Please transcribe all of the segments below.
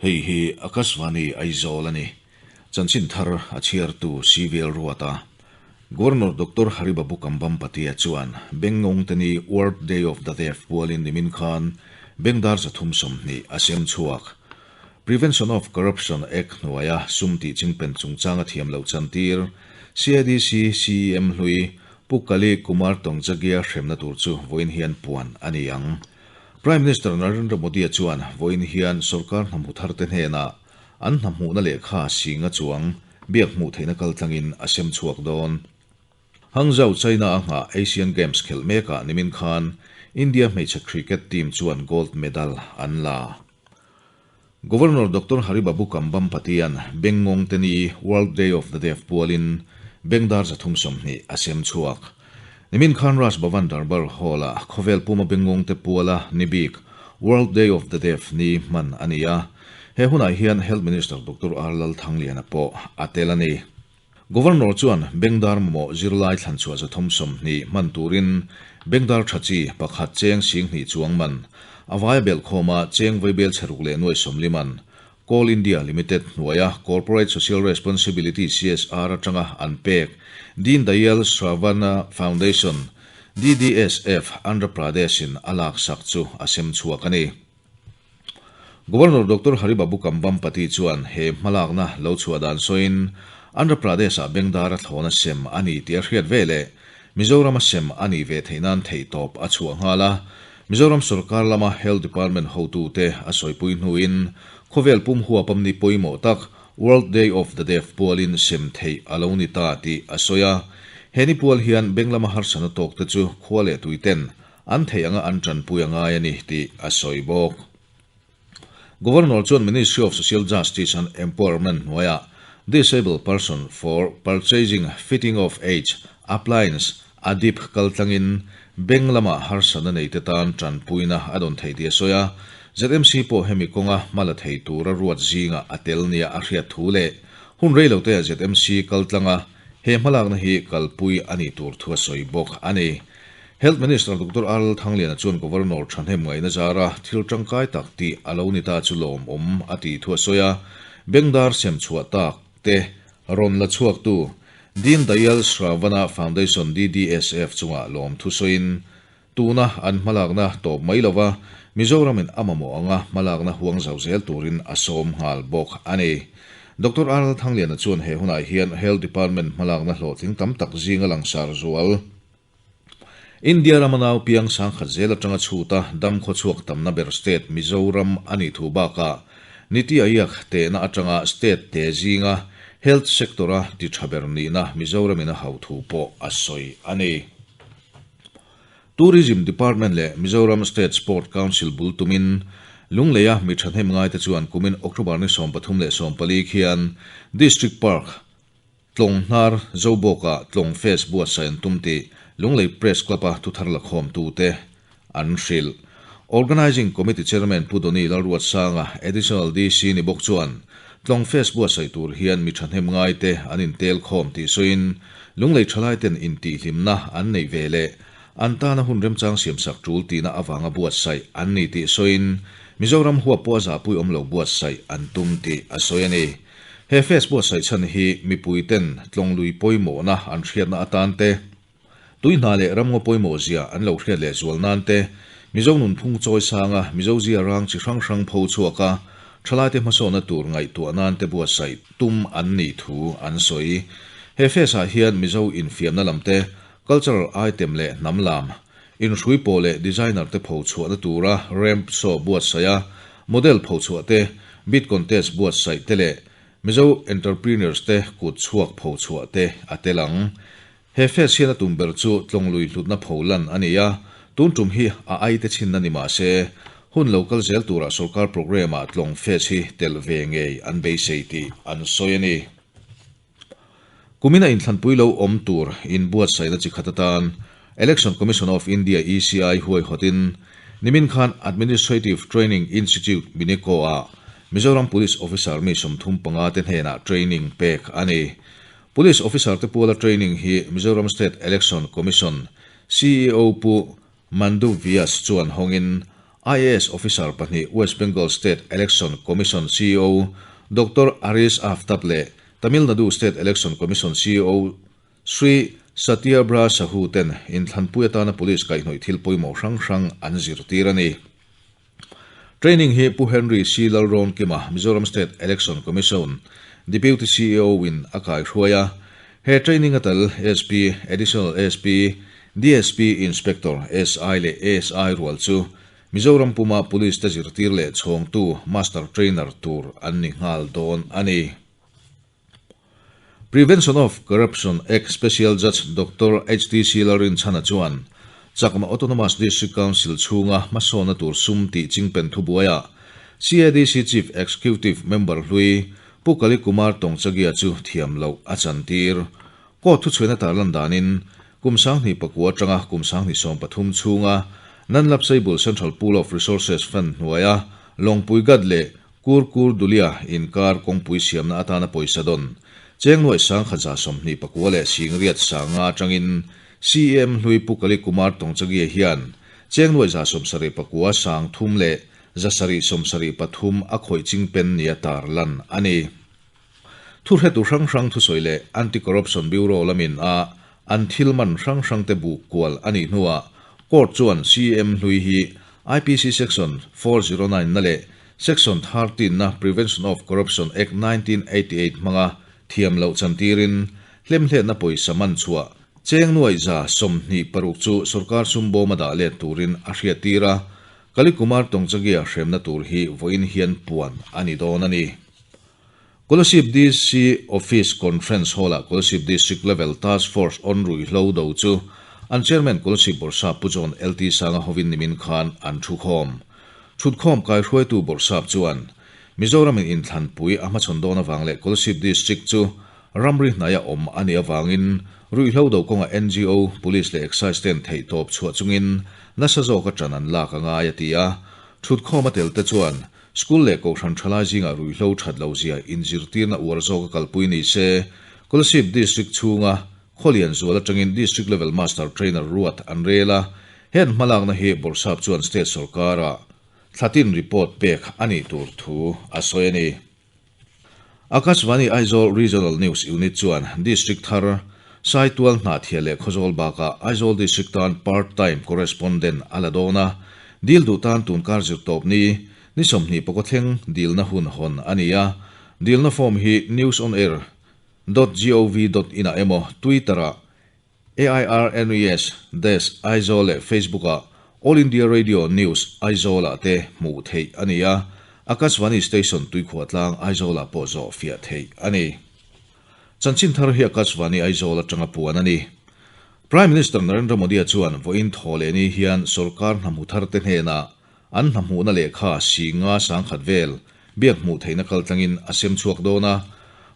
Hei hi Akashvani Aizawl a ni. Chanchin thar a chhiartu CVL Ruata, Governor Doctor Haribabu Kambhampati-a chuan Bengngawngte ni World Day of the Deaf pualin nimin khan Bengdar 320 a sem chhuak. Prevention of Corruption Act hnuaia sum tih chingpen chungchanga thiam loh chantir CADC CEM hlui Pu Kali Kumar Tongjagia hremna tur chu vawiin hian puan a ni ang. Prime Minister Narendra Modi-a chuan vawiin hian sorkar hnamhu tharte hnenah an hna hmuhna lehkha singa chuang biak hmuh theihna kaltlangin a sem chhuak dawn. Hangzhou, China-a nghah Asian Games khelh mekah nimin khan India hmeichhe cricket team chuan gold medal an la. Governor Doctor Haribabu Kambhampati-a'n Bengngawngte ni World Day of the Deaf pualin Bengdar 320 a sem chhuak. Nimin khan Raj Bhavan Darbar Hall-ah khawvel puma Bengngawngte puala ni bik World Day of the Deaf ni hman a ni a. He hunah hian Health Minister Doctor R Lalthangliana pawh a tel a ni. Governor chuan Bengdar mamawh zirlai thlanchhuah 320 hman turin Bengdar tha chi pakhat cheng 2000 chuang man, a vaia belhkhawma cheng vaibel chheruk leh nuai 40 man, Coal India Limited hnuaia Corporate Social Responsibility, CSR, atanga an pek Deen Dayal Shravana Foundation, DDSF, Andhra Pradesh-in a laksak chu a sem chhuak a ni. Governor Doctor Haribabu Kambhampati chuan he hmalakna lo chhuah dan sawiin Andhra Pradesh-ah Bengdara thlawna sem a ni tih a hriat ve leh Mizoram a sem a nih ve theih nan theihtawp a chhuah nghal a. Mizoram sorkar lama Health Department hotute a sawipui hnuin khawvel pum huapam ni pawimawh tak World Day of the Deaf pualin sem theih a lo ni ta tih a sawi a. He ni pual hian Benglama harsatna tawkte chu khua leh tuiten An theih anga an tanpui a ngai a ni tih a sawi bawk. Governor chuan Ministry of Social Justice and Empowerment hnuaiah Disabled Person for Purchasing Fitting of Age Appliance, ADIP, kaltlangin beng lama harsatna neite tan tanpuina a dawn thei tih a sawi a. ZMC pawh hemi kawnga hma la thei tura ruat zingah a tel nia a hriat thu leh hun reiloteah ZMC kaltlanga he hmalakna hi kalpui a nih tur thu a sawi bawk a ni. Health Minister Doctor R Thangliana chuan Governor thahnem ngaihna zara thil tangkai tak tih a lo ni ta chu lawmawm a tih thu a sawi a, Bengdar sem chhuah tak te rawn la chhuaktu Deen Dayal Shravana Foundation, DDSF, chungah lawm thu sawiin tuna an hmalakna tawp mai lova Mizoramin a mamawh anga hmalakna huang zau zel turin a sawm nghal bawk a ni. Doctor R Thangliana chuan he hunah hian Health Department hmalakna hlawhtling tam tak zinga langsar zual India rama nau piang sangkhat zel atanga chhuta dam khawchhuak tamna ber state Mizoram a nih thu bakah Niti Aayog tehna atanga state te zinga health sector-a ti tha ber nihna Mizoramin a hau thu pawh a sawi a ni. Tourism Department leh Mizoram State Sport Council bul tumin Lungleia mi thahnem ngaite chuan kumin October ni 33 leh 14 khian District Park Tlawng hnar Zobawkah Tlawng Fest buatsaih an tum tih Lunglei Press Club-a thuthar lakhawmtute an hrilh. Organising Committee Chairman Pu Donny Lalruatsanga, Additional DC ni bawk chuan Tlawng Fest buatsaih tur hian mi thahnem ngaite an intel khawm tih sawiin Lunglei thalaiten intihhlimna an neih ve leh an tana hun remchang siamsak tul tihna avanga buatsaih an ni tih sawiin Mizoram huap pawh a zahpui awm lo buatsaih an tum tih a sawi a ni. He fest buatsaih chhan hi mipui ten tlawnglui pawimawhna an hriatna atan te, tui hna leh ramngaw pawimawh zia an lo hriat leh zual nan te, Mizo nunphung chawi sanga Mizo zia rang chi hrang hrang pho chhuak a, thalaite hmasawnna tur ngaihtuah nan te buatsaih tum an nih thu an sawi. He fest ah hian Mizo infiamna lam te, cultural item leh hnam lam, inhrui pawh leh designer te pho chhuahna tura ramp show buatsaih a, model pho chhuah te, bid contest buatsaih te leh Mizo entrepreneurs te kut chhuak pho chhuah te a tel ang. He fest hian a tum ber chu tlawnglui hlutna pho lan a ni a, tun tum hi a ai te chhinna ni mah se, hun lo kal zel tura sorkar programme ah tlawng fest hi telh ve ngei an beisei tih an sawi a ni. Kumina inthlanpui lo awm tur inbuatsaihna chi khat atan Election Commission of India, ECI, huaihawtin nimin khan Administrative Training Institute, Mineko-ah Mizoram Police Officer mi 35 te hnenah training pek a ni. Police Officer te puala training hi Mizoram State Election Commission CEO Pu Mandu Vyas chuan hawngin IAS officer pahnih West Bengal State Election Commission CEO Doctor Aris Aftab leh Tamil Nadu State Election Commission CEO Sri Satyabra Sahu ten inthlanpui atana police kaihhnawih thil pawimawh hrang hrang an zirtir a ni. Training hi Pu Henry C. Lalrawnkima, Mizoram State Election Commission Deputy CEO in a kaihruai a. He training a tel SP, Additional SP, DSP, Inspector, SI leh ASI rual chu Mizoram puma Police te zirtir leh chhawngtu Master Trainer tur an ni nghal dawn a ni. Prevention of Corruption Act Special Judge Doctor HTC Lalrinchhana chuan Chakma Autonomous District Council chhunga hmasawnna tur sum tih chingpen thubuaiah CADC Chief Executive Member hlui Pu Kali Kumar Tongchagia chu thiam loh a chantir. Court thuchhuina tarlan danin kum 2009 atanga kum 2013 chhunga Nanlapsaibul Central Pool of Resources Fund hnuaia Lawngpui Ghat leh Kur Kur Dulia inkar kawngpui siamna atana pawisa dawn Chengnuai Sangkhaza 29 leh Singriat Sanga atangin CEM hlui Pu Kali Kumar Tongchagia hian Chengnuai 79 sang thum leh 773 a khawih chingpen nia tarlan a ni. Thuhretu hrang hrang thusawi leh Anti-Corruption Bureau lamin a an thil man hrang hrangte buk kual a nih hnuah Court chuan CEM hlui hi IPC Section 409 na leh Section 13 na Prevention of Corruption Act 1988 hmanga thiam loh chantirin hlemhletna pawisa man chhuah cheng nuai 26 chu sorkar sum bawma dah let turin a hriattir a, Kali Kumar Tongchagia hremna tur hi vawiin hian puan a ni dawn a ni. Kolasib DC Office Conference Hall-ah Kolasib District Level Task Force on Ruihhlo do chu an Chairman Kolasib Bawrhsap Pu John LT Sanga hovin nimin khan an thukhawm. Thutkhawm kaihruaitu Bawrhsap chuan Mizoramin inthlanpui a hmachhawn dawn avang leh Kolasib District chu ramri hnaia awm a nih avangin ruihhlo do kawnga NGO, Police leh Excise ten theihtawp chhuah chungin nasa zawka ṭan an lak a ngai a ti a. Thutkhawm a tel te chuan School leh Kohhran thalai zingah ruihhlo that lo zia inzirtirna uar zawk a kalpui ni se, Kolasib District chhunga Khawlian zual atangin District Level Master Trainer ruat an rel a, hen hmalakna hi Bawrhsap chuan State sorkara thlatin report pek a nih tur thu a sawi a ni. Akashvani Aizawl Regional News Unit chuan District thar Saitual Hnahthial leh Khawzawl bakah Aizawl District tan Part Time Correspondent a la dawn a, dil duh tan tunkar zirtawp ni ni 20 pawh thleng dilna hun hawn a ni a, dilna form hi newsonair dot gov dot in ah emaw Twitter ah AIRNES dash Aizawl leh Facebook ah All India Radio News Aizawl ah te hmuh theih a ni a, Akashvani Station Tuikhuahtlang Aizawl ah pawh zawh fiah theih a ni. Chanchin thar hi Akashvani Aizawl atanga puan a ni. Prime Minister Narendra Modi-a chuan vawiin thaw leh ni hian sorkar hnamhu thar te hnenah an hnamhmuhna lehkha singa sangkhat vel biak hmuh theihna kaltlangin a sem chhuak dawn a,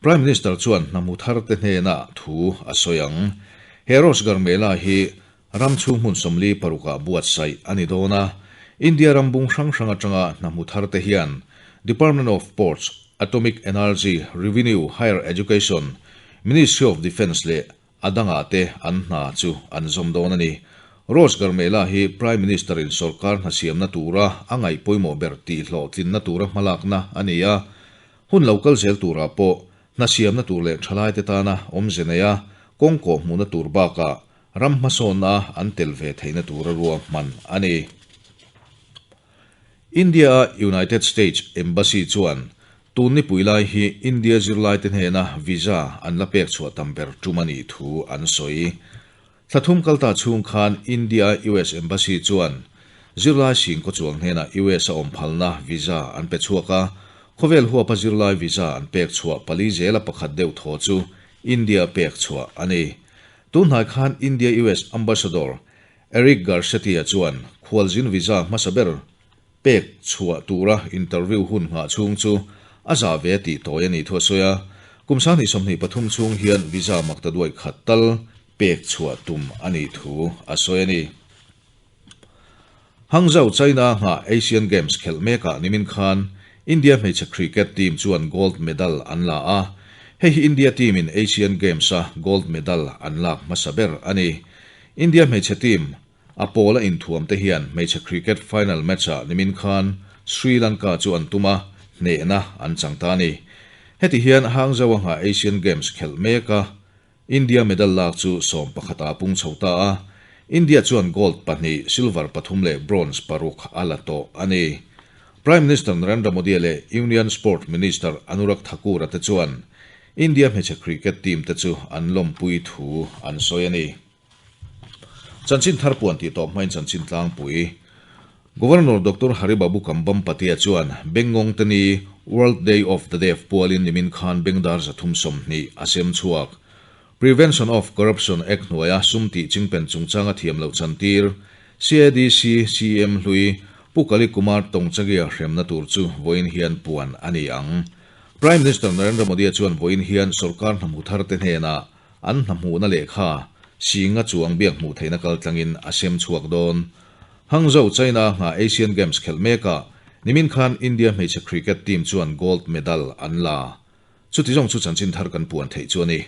Prime Minister chuan hnamhu thar te hnenah thu a sawi ang. He Rozgar Mela hi ram chhung hmun 46 ah buatsaih a ni dawn a, India ram bung hrang hrang atanga hnamhu thar te hian Department of Ports, Atomic Energy, Revenue, Higher Education, Ministry of Defence leh A dangah te an hna chu an zawm dawn a ni. Rozgar Mela hi Prime Minister in sorkar hna siamna tura a ngaih pawimawh ber tih hlawhtlinna tura hmalakna a ni a. Hun lo kal zel turah pawh hna siamna tur leh thalaite tana awmze neia kawng kawh hmuhna tur bakah ram hmasawnna an tel ve theihna tura ruahman a ni. India-a United States Embassy chuan tun nipui lai hi India zirlaite hnena visa an la pek chhuah tam ber tum a nih thu an sawi. Thla thum kalta chhung khan India-a US Embassy chuan zirlai sing kawchuang hnenah US a awm phalna visa an pe chhuak a, khawvel huapa zirlai visa an pek chhuah pali zela pakhat deuh thaw chu India pek chhuah a ni. Tunhnai khan India-US Ambassador Eric Garcetti-a chuan khualzin visa hmasa ber pek chhuah tura interview hun nghah chhung chu a zah ve tih tawi a nih thu a sawi a, kum 2023 chhung hian visa makta duai khat tal pek chhuah tum a nih thu a sawi a ni. Hangzhou, China nghah Asian Games khelh mekah nimin khan India hmeichhe cricket team chuan gold medal an la a, hei hi India team in Asian Games-a gold medal an lak hmasa ber a ni. India hmeichhe team A pawla inthuam te hian hmeichhe cricket final match-ah nimin khan Sri Lanka chu an tum a, hnehna an chang ta a ni. Heti hian Hangzhou-a nghah Asian Games khelh mek a, India medal lak chu 11 a pung chho ta a, India chuan gold pahnih, silver pathum leh bronze paruk a la tawh a ni. Prime Minister Narendra Modi leh Union Sport Minister Anurag Thakur-a te chuan India hmeichhe cricket team te chu an lawmpui thu an sawi a ni. Chanchin thar puan tih tawp hmain chanchin tlangpui. Governor Doctor Hari Babu Kambhampati-a chuan Bengngawng te ni World Day of the Deaf pualin nimin khan Bengdar 320 a sem chhuak. Prevention of Corruption Act hnuaia sum tih chingpen chungchanga thiam loh chantir CADC CM hlui Pu Kali Kumar Tongchagia hremna tur chu vawiin hian puan a ni ang. Prime Minister Narendra Modi-a chuan vawiin hian sorkar hnamhu thar te hnenah An hna hmuhna lehkha Singa chuang biak hmuh theihna kaltlangin a sem chhuak dawn. Hangzhou, China nghah Asian Games khelh mekah nimin khan India hmeichhe cricket team chuan gold medal an la. Chuti zawng chu chanchin thar kan puan theih chu a ni.